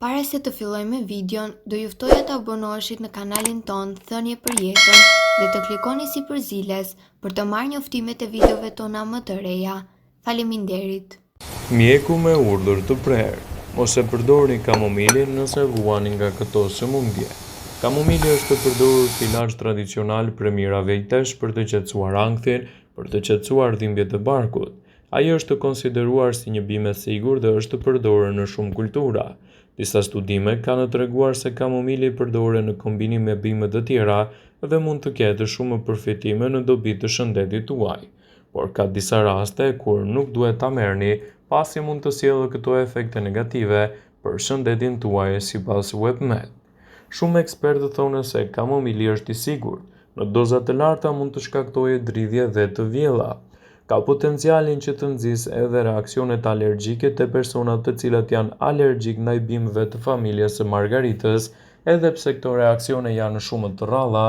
Para se të fillojmë me videon, do ju ftoja të abonoheshit në kanalin tonë Thënie për Jetën dhe të klikoni sipër ziles për të marrë njoftimet e videove tona më të reja. Faleminderit! Mjeku me urdhër të prerë, Mos e përdorni kamomilin nëse vuani nga këto sëmundje. Kamomili është përdorur si ilaç tradicional prej mijëra vitesh për të qetësuar ankthin, për të qetësuar dhimbjet e barkut. Ai është konsideruar si një bimë e sigurt dhe është përdorur në shumë kultura. Disa studime kanë treguar se kamomili përdoret në kombinim me bimë të tjera dhe mund të ketë shumë përfitime në dobi të shëndetit tuaj. Por ka disa raste kur nuk duhet ta merrni, pasi mund të sjellë këto efekte negative për shëndetin tuaj sipas WebMed. Shumë ekspertë thonë se kamomili është i sigurt. Në doza të larta mund të shkaktojë dridhje dhe të vjella. Ka potencialin që të nxisë edhe reaksionet alergjike te personat të cilët janë alergjikë ndaj bimëve të familjes së margaritës, edhe pse këto reaksione janë shumë të rralla,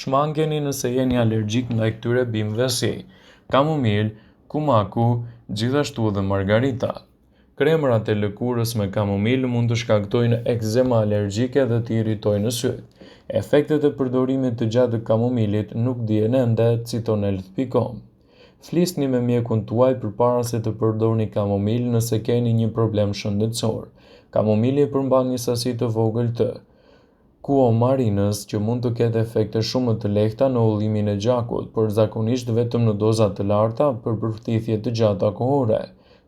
shmangeni nëse jeni alergjik ndaj këtyre bimëve si kamomil, kumaku, gjithashtu dhe margarita. Kremrat e lëkurës me kamomil mund të shkaktojnë ekzema alergjike dhe të irritojnë sytë. Efektet e përdorimit të gjatë të kamomilit nuk dihen ende, citon Health.com. Flisni me mjekun tuaj përpara se të përdorni kamomil nëse keni një problem shëndetësor. Kamomili përmban një sasi të vogël të kuomarinës që mund të ketë efekte shumë më të lehta në hollimin e gjakut, por zakonisht vetëm në doza të larta për përthithje të gjata kohore.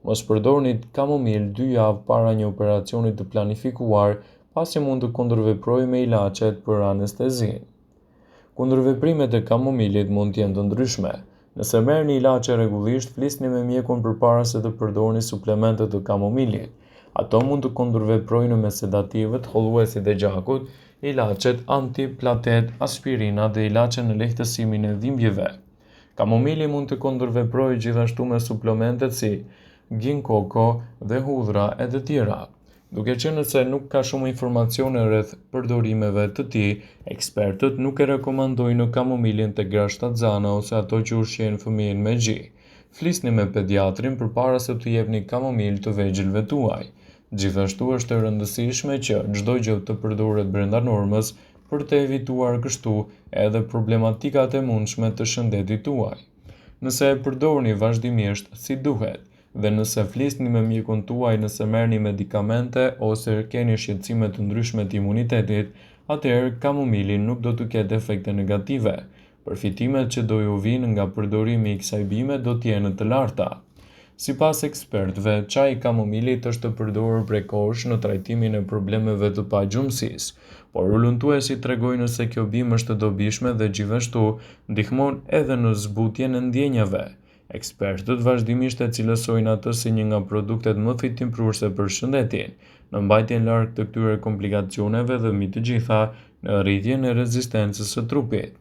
Mos përdorni kamomil dy javë para një operacioni të planifikuar, pasi mund të kundërveprojë me ilaçet për anestezinë. Kundërveprimet e kamomilit mund të jenë të ndryshme. Nëse merrni ilaçe rregullisht, flisni me mjekun përpara se të përdorni suplemente të kamomilit. Ato mund të kundërveprojnë me sedativët, holluesit e gjakut, ilaçet antiplatet, aspirina dhe ilaçe në lehtësimin e dhimbjeve. Kamomili mund të kundërveprojë gjithashtu me suplementet si ginkgo dhe hudhra e të tjera. Duke qenë se nuk ka shumë informacione rreth përdorimeve të tij, ekspertët nuk e rekomandojnë kamomilin te gratë shtatzana ose ato që ushqejnë fëmijën me gji. Flisni me pediatrin përpara se t'u jepni kamomil të vegjëlve tuaj. Gjithashtu është e rëndësishme që çdo gjë të përdoret brenda normës për të evituar kështu edhe problematikat e mundshme të shëndetit tuaj. Nëse e përdorni vazhdimisht si duhet, Dhe nëse flisni me mjekun tuaj nëse merrni medikamente ose keni shqetësime të ndryshme të imunitetit, atëherë kamomili nuk do të ketë efekte negative. Përfitimet që do ju vijnë nga përdorimi i kësaj bime do të jenë të larta. Sipas ekspertëve, çaji i kamomilit është përdorur prej kohësh në trajtimin e problemeve të pagjumësisë, por hulumtuesit tregojnë se kjo bimë është e dobishme dhe gjithashtu ndihmon edhe në zbutjen e ndjenjave. Ekspertët vazhdimisht e cilësojnë atë si një nga produktet më fitimprurëse për shëndetin, në mbajtjen larg të këtyre komplikacioneve dhe mbi të gjitha, në rritjen e rezistencës së trupit.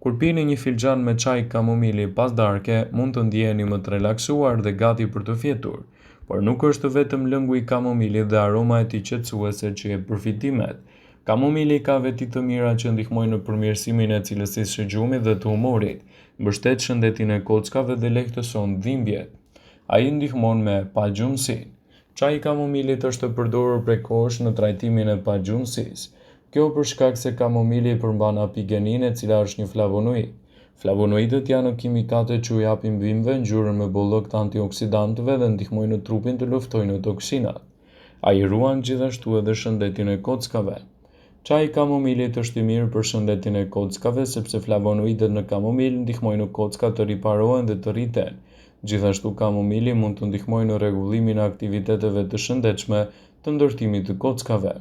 Kur pini një filxhan me çaj kamomili pas darke, mund të ndjeheni më të relaksuar dhe gati për të fjetur. Por nuk është vetëm lëngu i kamomilit dhe aroma e tij qetësuese që jep përfitimet. Kamomili ka veti të mira që ndihmojnë në përmirësimin e cilësisë së gjumit dhe të humorit, mbështet shëndetin e kockave dhe lehtëson dhimbjet. Ai ndihmon me pagjumësinë. Çaji i kamomilit është përdorur prej kohësh në trajtimin e pagjumësisë. Kjo për shkak se kamomili përmban apigeninë e cila është një flavonoid. Flavonoidët janë kimikate që u japin bimëve ngjyrën me bollëk të antioksidantëve dhe ndihmojnë trupin të luftojë toksinat. Ai ruan gjithashtu edhe shëndetin e kockave. Çaji i kamomilit është i mirë për shëndetin e kockave sepse flavonoidet në kamomil ndihmojnë kockat të riparohen dhe të rriten. Gjithashtu kamomili mund të ndihmojë në rregullimin e aktiviteteve të shëndetshme të ndërtimit të kockave.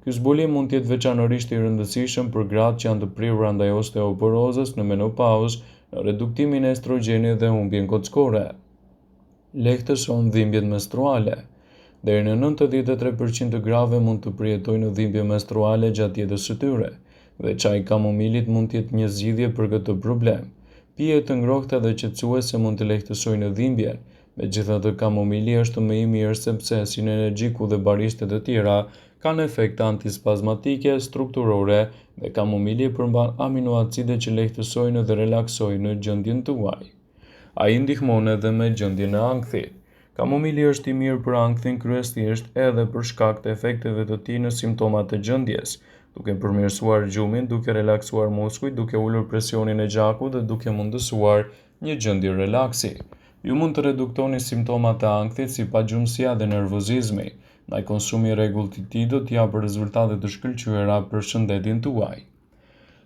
Ky zbulim mund të jetë veçanërisht i rëndësishëm për gratë që janë të prirura ndaj osteoporozës në menopauzë, në reduktimin e estrogjenit dhe humbjen kockore. Lehtëson dhimbjet menstruale. Deri në 93% të grave mund të përjetojnë dhimbje menstruale gjatë jetës së tyre, dhe çaji i kamomilit mund të jetë një zgjidhje për këtë problem. Pije të ngrohta dhe qetësuese mund të lehtësojnë dhimbjen, megjithatë kamomili është më i mirë sepse synergjiku dhe barishtet e tjera kanë efekte antispazmatike, strukturore dhe kamomili përmban aminoacide që lehtësojnë dhe relaksojnë gjendjen tuaj. Ai ndihmon edhe me gjendjen e ankthit. Kamomili është i mirë për ankthin kryesisht edhe për shkak të efekteve të tij në simptomat e gjendjes, duke përmirësuar gjumin, duke relaksuar muskujt, duke ulur presionin e gjakut dhe duke mundësuar një gjendje relaksi. Ju mund të reduktoni simptomat e ankthit si pagjumësia dhe nervozizmi, ndaj konsumi i rregullt i tij do të japë rezultate të shkëlqyera për shëndetin tuaj.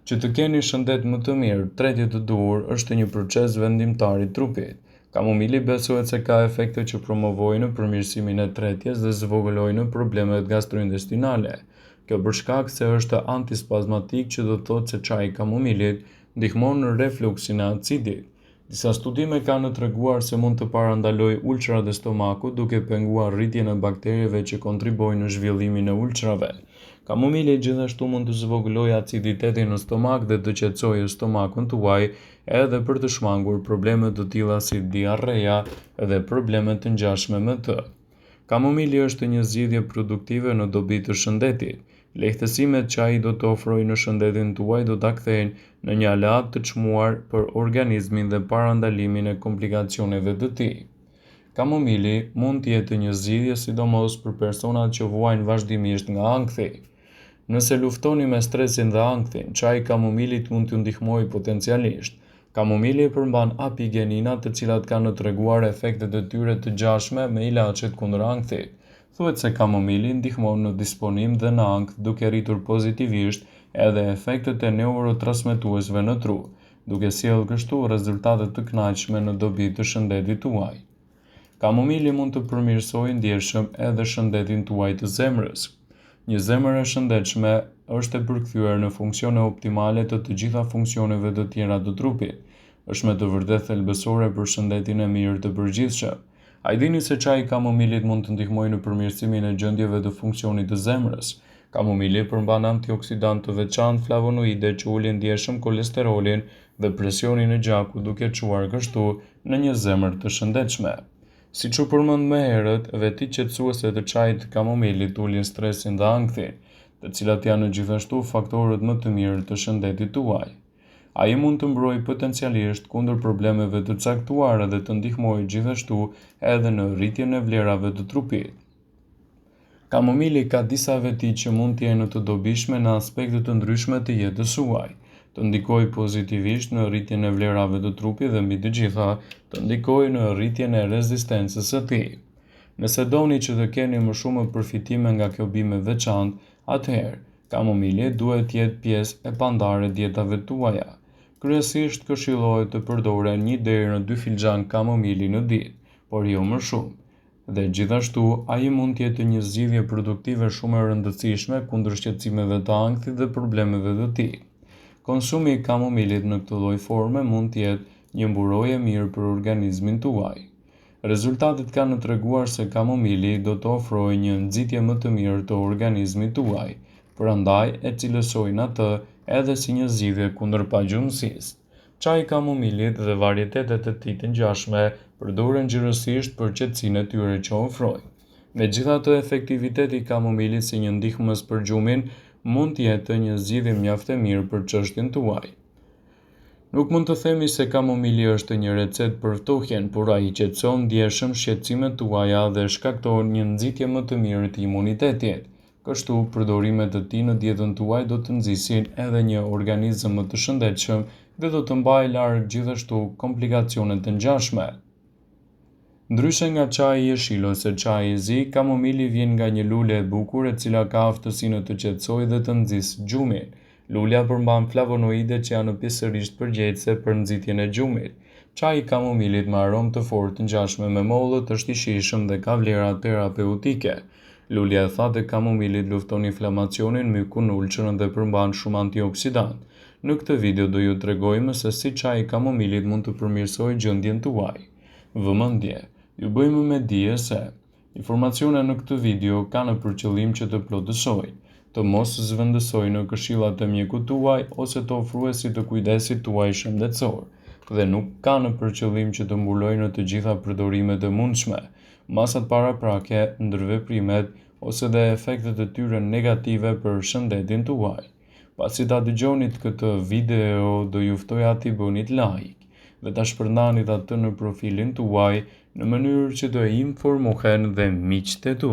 Që të keni shëndet më të mirë, tretje të duhur është një proces vendimtar i trupit. Kamomili besohet se ka efekte që promovojnë përmirësimin e tretjes dhe zvogëlojnë problemet gastrointestinale. Kjo për shkak se është antispazmatik që do të thotë se çaji i kamomilit ndihmon në refluksin e acidit. Disa studime kanë treguar se mund të parandalojë ulçrat e stomakut duke penguar rritjen e bakterieve që kontribuojnë në zhvillimin e ulçrave. Kamomili gjithashtu mund të zvogëlojë aciditetin në stomak dhe të qetësojë stomakun tuaj edhe për të shmangur probleme të tilla si diarreja dhe probleme të ngjashme me të. Kamomili është një zgjidhje produktive në dobi të shëndetit. Lehtësimet që ai do të ofrojë në shëndetin tuaj do ta kthejnë në një aleat të çmuar për organizmin dhe parandalimin e komplikacioneve të tij. Kamomili mund të jetë një zgjidhje sidomos për personat që vuajnë vazhdimisht nga ankthi. Nëse luftoni me stresin dhe ankthin, çaji i kamomilit mund t'ju ndihmojë potencialisht. Kamomili përmban apigenina të cilat kanë treguar efektet e tyre të ngjashme me ilaçet kundër ankthit. Thuhet se kamomili ndihmon në disponim dhe në ankth duke rritur pozitivisht edhe efektet e neurotransmetuesve në tru, duke sjellë kështu rezultate të kënaqshme në dobi të shëndetit tuaj. Kamomili mund të përmirësojë ndjeshëm edhe shëndetin tuaj të zemrës. Një zemër e shëndetshme është e përkthyer në funksione optimale të të gjitha funksioneve të tjera të trupit. Është me të vërtetë thelbësore për shëndetin e mirë të përgjithshëm. A e dini se çaji i kamomilit mund të ndihmojë në përmirësimin e gjendjeve të funksionit të zemrës? Kamomili përmban antioksidantë të veçantë flavonoide që ulin ndjeshëm kolesterolin dhe presionin e gjakut duke çuar kështu në një zemër të shëndetshme. Siç u përmend më herët, vetitë qetësuese të çajit të kamomilit ulin stresin dhe ankthin, të cilat janë gjithashtu faktorët më të mirë të shëndetit tuaj. Ai mund të mbrojë potencialisht kundër problemeve të caktuara dhe të ndihmojë gjithashtu edhe në rritjen e vlerave të trupit. Kamomili ka disa veti që mund të jenë të dobishme në aspekte të ndryshme të jetës suaj, të ndikojë pozitivisht në rritjen e vlerave të trupit dhe mbi të gjitha, të ndikojë në rritjen e rezistencës së tij. Nëse doni që të keni më shumë përfitime nga kjo bimë e veçantë, atëherë, kamomili duhet të jetë pjesë e pandarë e dietave tuaja. Kryesisht këshillohet të përdoren një deri në dy filxhanë kamomili në ditë, por jo më shumë. Dhe gjithashtu, ai mund të jetë një zgjidhje produktive shumë e rëndësishme kundër shqetësimeve të ankthit dhe problemeve të tij. Konsumi i kamomilit në këtë lloj forme mund të jetë një mburojë e mirë për organizmin tuaj. Rezultatet kanë treguar se kamomili do të ofrojë një nxitje më të mirë të organizmit tuaj, prandaj e cilësojnë atë edhe si një zgjidhje kundër pagjumësisë. Çaji i kamomilit dhe varietetet e tij të ngjashme përdoren gjerësisht për qetësinë e tyre që ofrojnë. Megjithatë, efektiviteti i kamomilit si një ndihmës për gjumin mund të jetë një zgjidhje mjaft e mirë për çështjen tuaj. Nuk mund të themi se kamomili është një recetë për ftohjen, por ai qetëson ndjeshëm shqetësimet tuaja dhe shkakton një nxitje më të mirë të imunitetit. Kështu, përdorimet e tij në dietën tuaj do të nxisin edhe një organizëm më të shëndetshëm dhe do të mbajë larg gjithashtu komplikacione të ngjashme. Ndryshe nga çaji jeshil ose çaji i zi, kamomili vjen nga një lule e bukur e cila ka aftësinë të qetësojë dhe të nxisë gjumin. Lulja përmban flavonoide që janë pjesërisht përgjegjëse për nxitjen e gjumit. Çaji i kamomilit me aromë të fortë të ngjashme me mollët është i shijshëm dhe ka vlera terapeutike. Lulja e thatë e kamomilit lufton inflamacionin, mykun, ulçerën dhe përmban shumë antioksidantë. Në këtë video do ju tregojmë se si çaji i kamomilit mund të përmirësojë gjendjen tuaj. Vëmendje! Ju bëjmë me dije se Informacionet në këtë video kanë për qëllim që të plotësojnë, të mos zëvendësojnë këshillat e mjekut tuaj ose të ofruesit të kujdesit tuaj shëndetësor dhe nuk kanë për qëllim që të mbulojnë të gjitha përdorimet e mundshme, masat paraprake, ndërveprimet ose dhe efektet e tyre negative për shëndetin tuaj. Pasi ta dëgjonit këtë video, do ju ftoja t'i bënit like. dhe ta shpërndanit atë në profilin tuaj në mënyrë që të informohen dhe miqtë e tu.